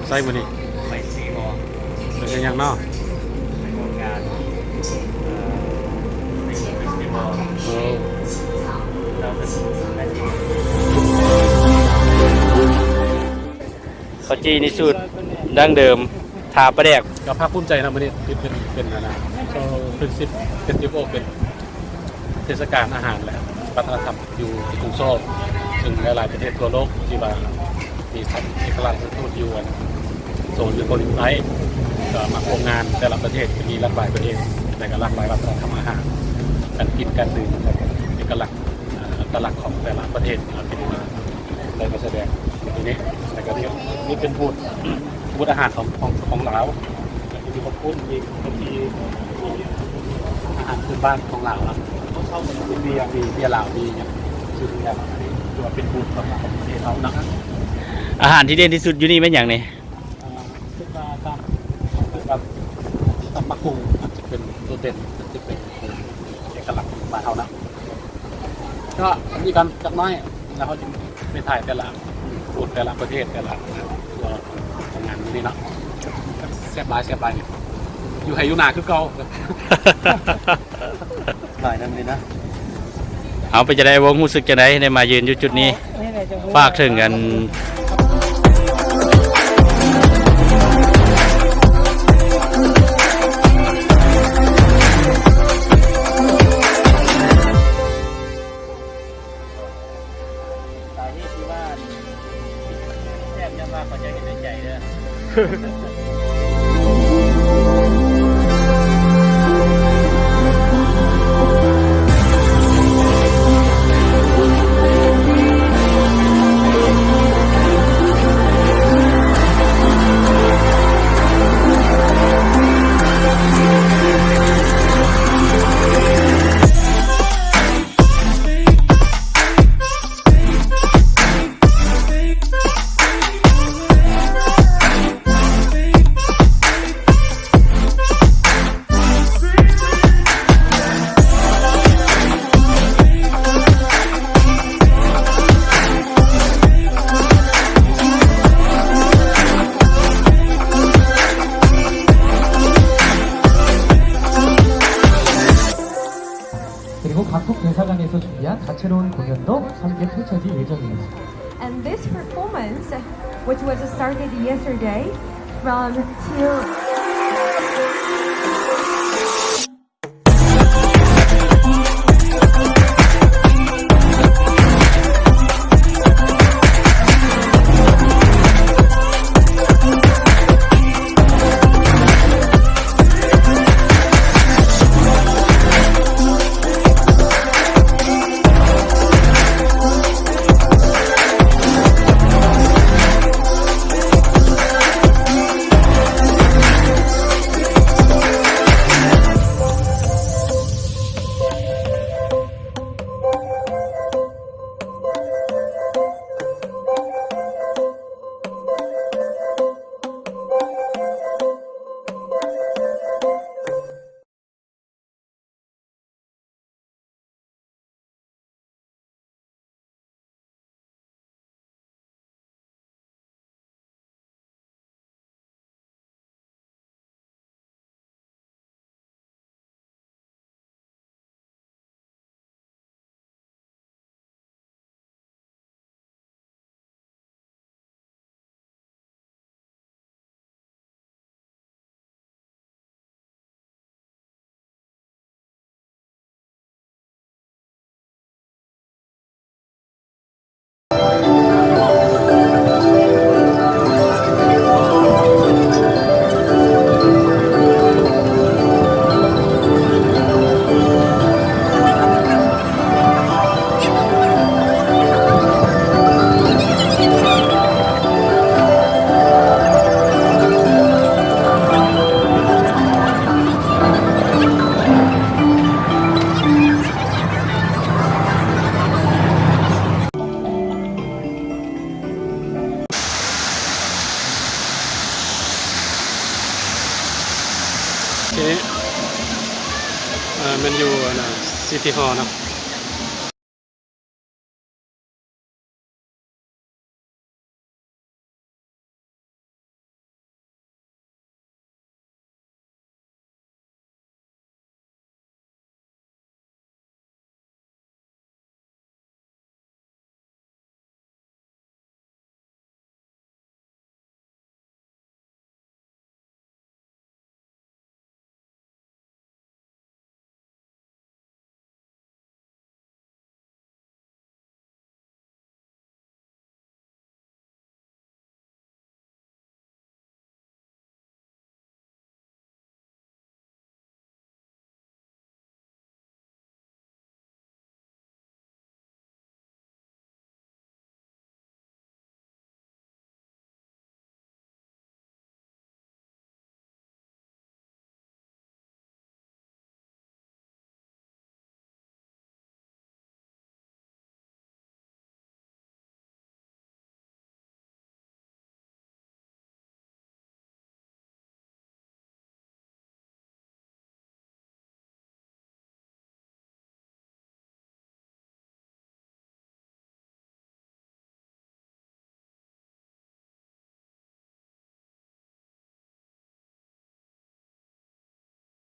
ໃສ່ມື້ນີ້ ໄປຊີວໍ ໄປເຮັດຫຍັງເນາະ? ໄປຮ່ວມງານ ເອີ Singing Festival ໂອ້ ເຂົ້າຈີ່ນີ້ສູດດັ້ງເດີມ ທາປາແດກ ກໍພາກພູມໃຈນຳມື້ນີ້ ເປັນ ເປັນ ເປັນອັນນະ Seoul Friendship Festival ເປັນເທດສະການອາຫານ ແລະ ວັດທະນະທຳ ຢູ່ກຸງໂຊລ ຊຶ່ງຫຼາຍໆປະເທດທົ່ວໂລກທີ່ວ່າມີສະຖານເອກະລັກທູດຢູ່ອັນໂຊນ ຫຼື ເກົາຫຼີໃຕ້ ກໍມາຮ່ວມງານ. ແຕ່ລະປະເທດຈະມີຫຼາກຫຼາຍປະເທດ ແລະ ກໍຫຼາກຫຼາຍວັດທະນະທຳອາຫານ ການກິນການດື່ມ ແລະ ເອກະລັກ ເອີ ອັດຕະລັກຂອງແຕ່ລະປະເທດທີ່ເຮົາເປັນມາ ໄດ້ມາສະແດງຢູ່ທີ່ນີ້. ແລ້ວກໍນີ້ ນີ້ເປັນບູດ ບູດອາຫານຂອງ ຂອງ ຂອງລາວ ແລ້ວກໍມີເຂົ້າປຸ້ນ ມີເຂົ້າຈີ່ ມີອາຫານພື້ນບ້ານຂອງລາວເນາະ ມີເບຍ ມີເບຍລາວ ມີຫຍັງ ຄືແບບນີ້ ຖືວ່າເປັນບູດຂອງປະເທດເຮົາເນາະ. ອາຫານທີ່ເດັ່ນທີ່ສຸດຢູ່ນີ້ແມ່ນຫຍັງນີ້? ອ່າ ຄິດວ່າຕຳ ຕຳບັກຫຸ່ງອາດຈະເປັນໂດດເດັ່ນ ອາດຈະເປັນເອກະລັກຂອງບ້ານເຮົາເນາະ. ກໍມີການຈັກໜ້ອຍ ແລ້ວເຮົາຈຶ່ງໄປຖ່າຍແຕ່ລະ ພູດ ແຕ່ລະປະເທດ ແຕ່ລະ ຕົວຂອງງານມື້ນີ້ເນາະ. ແຊບຫຼາຍ ແຊບຫຼາຍ ຢູ່ໄຮ່ຢູ່ນາຄືເກົ່າ ຫຼາຍນຳນີ້ນະ. ເອົາ ເປັນຈັ່ງໃດ ວົງ ຮູ້ສຶກຈັ່ງໃດ ໄດ້ມາຢືນຢູ່ຈຸດນີ້? ໂອ້ ນີ້ແຫຼະ ຈະຮູ້ ຝາກເຖິງອັນ ສາເຫດທີ່ວ່າແຊບຍ້ອນວ່າເຂົາເຈົ້າເຮັດດ້ວຍໃຈເດີ. 그리고 각국 대사관에서 준비한 다채로운 공연도 함께 펼쳐질 예정입니다. And this performance, which was started yesterday, from tillທີ່ນີ້ ເອີ ແມ່ນຢູ່ອັນນະ ຊິຕີ້ຮໍເນາະ.